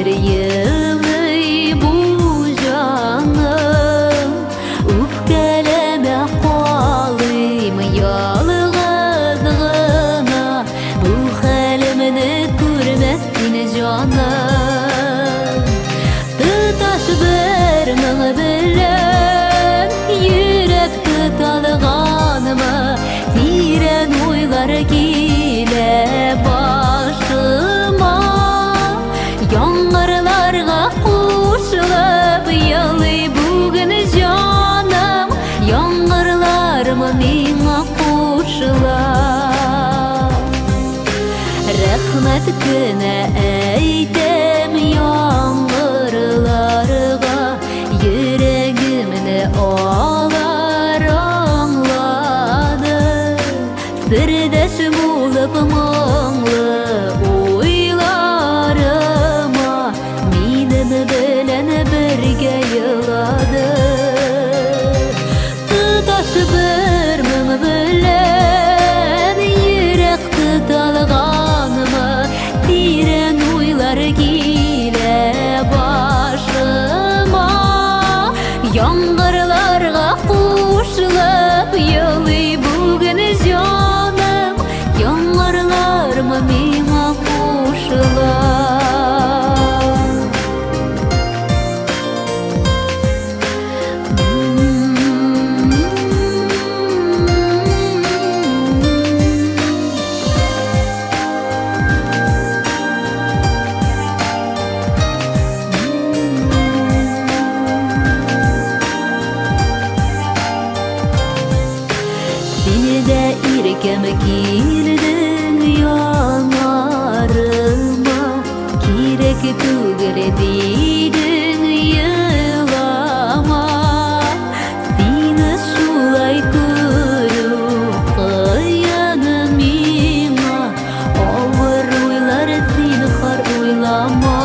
Хәзер елый бу җаным. Үпкәләмә, калыйм ялгыз гына. Бу хәлемне күрмәс син, җаным. Тоташ бер моң белән йөрәк тоталганмы, тирән уйлар килә башыма. Яңгырларга кушылып елый бүген җаным, яңгырлармы миңа кушыла. Рәхмәт кенә әйтәм яңгырларга, йөрәгемне алар аңлады. Сердәш булып моңлы уйларыма, минем белән бергә елады. Тоташ бер моң белән йөрәк тоталганмы, тирән уйлар килә башыма. Яңгырларга кушылып елый бүген җаным, яңгырлармы миңа кушыла. Сине дә иркәм килдең янарыма, кирәк түгел дидең, елама. Сине шулай күрү кыен миңа, авыр уйлар зинһар уйлама.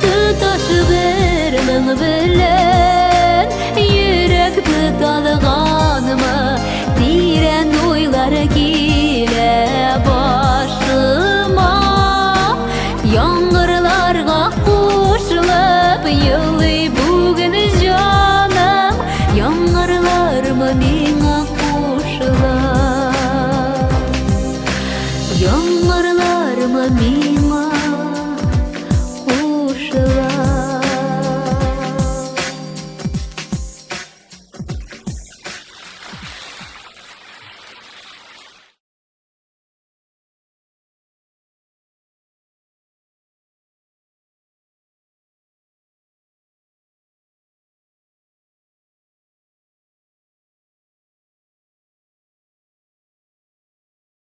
Тоташ бер моң белән йөрәк тоталганмы, тирән уйлар килә башыма. Яңгырларга кушылып елый бүген җаным, яңгырлармы миңа кушыла. Яңгырлармы миңа.